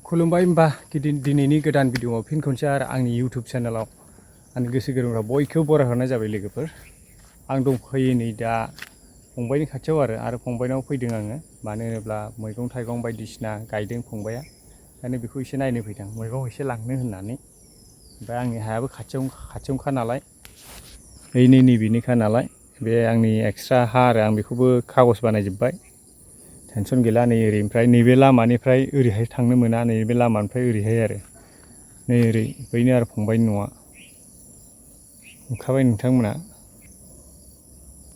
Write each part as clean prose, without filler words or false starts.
खुलुमबाय होमबा दिनैनि गोदान भिडिअआव फिन खनसे आरो आंनि इउटुब चेनेलाव आंनि गोसो गोरबोफ्रा बयखौबो बरायहरनाय जाबाय लोगोफोर। आं दंफैयो नै दा फंबायनि खाथियाव आरो फंबायनाव फैदों आङो, मानो होनोब्ला मैगं थाइगं बायदिसिना गायदों फंबाया, ओंखायनो बेखौ एसे नायनो फैदों, मैगं एसे लांनो होननानै। ओमफ्राय आंनि हायाबो खाथियावनोखा नालाय, नैबेनिखा नालाय, बे आंनि एक्सट्रा हा आरो आं बेखौबो कागज बानायजोब्बाय, टेनसन गैला। नै ओरैनिफ्राय नैबे लामानिफ्राय ओरैहाय थांनो मोना, नैबे लामानिफ्राय ओरैहाय आरो नै ओरै बैनो आरो फंबायनि न'आ नुखाबाय नोंथांमोना,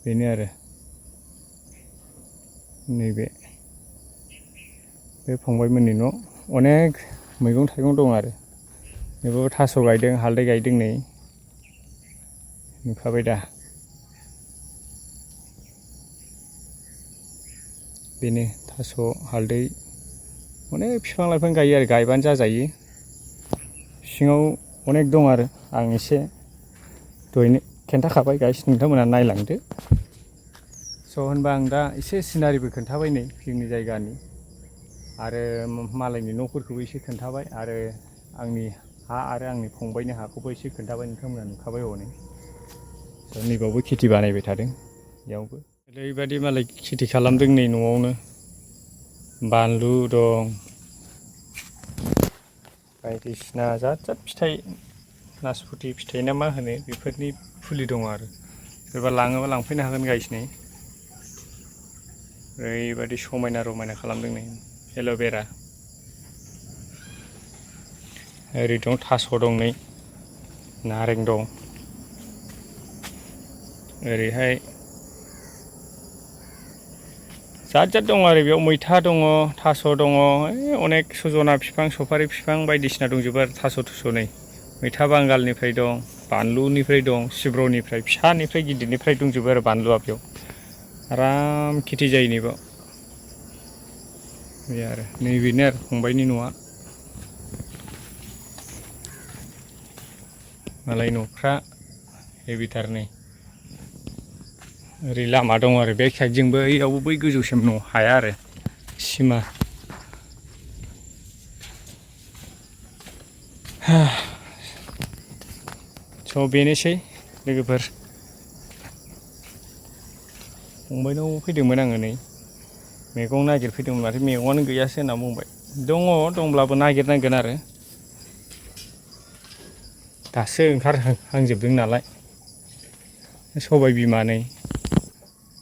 बेनो आरो नैबे बे फंबायमोननि न'। अनेक मैगं थाइगं दं आरो बेबो थास' गायदों, हालदै गायदों, नै नुखाबाय दा, बेनो थास' हालदै अनेक बिफां लाइफां गायो आरो गायबानो जाजायो। सिङाव अनेक दं आरो आं एसे दहायनो खिन्थाखाबाय गाइस, नोंथांमोना नायलांदो। स' होनबा आं दा एसे सिनारिबो खोन्थाबाय नै जोंनि जायगानि, आरो मालायनि न'फोरखौबो एसे खोन्थाबाय, आरो आंनि हा आरो आंनि फंबायनि हाखौबो एसे खोन्थाबाय, नोंथांमोना नुखाबाय हनै। स' नैबावबो खेथि बानायबाय थादों, बेयावबो ओरैबायदि मालाय खेथि खालामदों नै न'आवनो। बानलु दं, बायदिसिना जाद फिथाइ, नासपति फिथाइ ना मा होनो, बेफोरनि फुलि दङ आरो सोरबा लाङोबा लांफैनो हागोन गाइस। नै ओरैबायदि समायना रमायना खालामदों नै, एल'भेरा। ओरै दं थास' दं, नै नारें दं, ओरैहाय जाद दं आरो बेयाव मैथा दङ, थास' दङ, अनेक सजना बिफां, सफारि बिफां बायदिसिना दंजोबो आरो थास' थुस'। नै मैथा बांगालनिफ्राय दं, बानलुनिफ्राय दं, सिब्र'निफ्राय फिसानिफ्राय गिदिरनिफ्राय दंजोबो आरो बानलुआ बेयाव आराम खेथि जायो नैबाव। बे आरो नैबेनो आरो फंबायनि न'आ। मालाय न'फ्रा हेभिथार। नै ओरै लामा दं आरो बेक साइडजोंबो, ओइयावबो बै गोजौसिम न' हाया आरो सिमा। स' बेनोसै लोगोफोर, फंबायनाव फैदोंमोन आङो, नै मैगं नागिरफैदोंमोन, माथो मैगङानो गैयासो होनना बुंबाय। दंब्लाबो नागिरनांगोन आरो दासो ओंखारहांजोबदों नालाय। सबाय बिमा, नै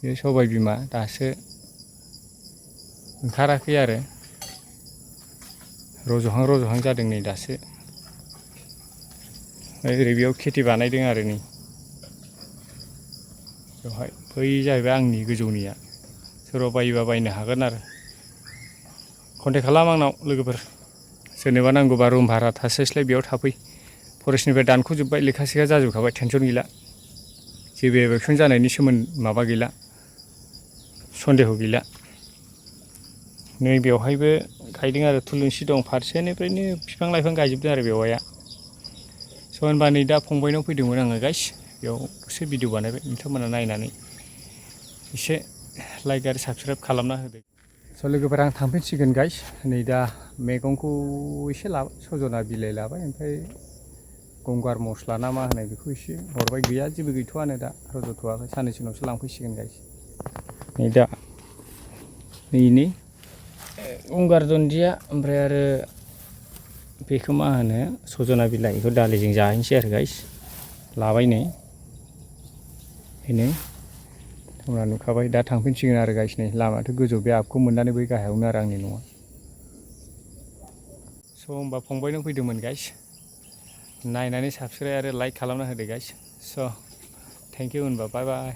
बे सबाय बिमा दासो ओंखाराखै आरो रज'हां जादों नै दासो। ओरै बेयाव खेथि बानायदों आरो नै बेवहाय, बै जाहैबाय आंनि गोजौनिया। सोरबा बायोबा बायनो हागोन आरो कन्टेक्ट खालाम आंनाव लोगोफोर, सोरनोबा नांगौबा रुम भारा थास्लायस्लाय बेयाव थाफै। फरेस्टनिफ्राय दानख'जोब्बाय, लेखा सेखा जाजोबखाबाय, टेनसन गैला, जेबो एबेकसन जानायनि माबा गैला, सन्देह गैला। नै बेवहायबो गायदों आरो थुलुंसि दं, फारसेनिफ्रायनो बिफां लाइफां गायजोबदों आरो बेवहाया। स' होनबा नै दा फंबायनाव फैदोंमोन आङो गाइस, बेयाव एसे भिडिअ बानायबाय, नोंथांमोना नायनानै एसे लाइक आरो साबसक्राइब खालामना होदो। स' लोगोफोर आं थांफिनसिगोन गाइस, नै दा मैगंखौ एसे लाबाय, सजना बिलाइ लाबाय, ओमफ्राय गंगार मस्ला ना मा होनो बेखौ एसे हरबाय। गैया जेबो गैथ'आनो दा, रज'थ'वाखै, साननैसो उनावसो लांफैसिगोन गाइस। नै दा नैनि गंगार दुन्दिया, ओमफ्राय आरो बेखौ मा होनो सजना बिलाइ, बेखौ दालिजों जाहैनोसै आरो गाइस, लाबाय नै बेनो। नोंथांमोना नुखाबाय, दा थांफिनसिगोन आरो गाइस। नै लामायाथ' गोजौ, बे आपखौ मोननानै बै गाहायावनो आरो आंनि न'आ। स' होमबा फंबायनाव फैदोंमोन गाइस, नायनानै साबसक्राइब आरो लाइक खालामना होदो गाइस। स' थेंक इउ होनबा, बाय बाय।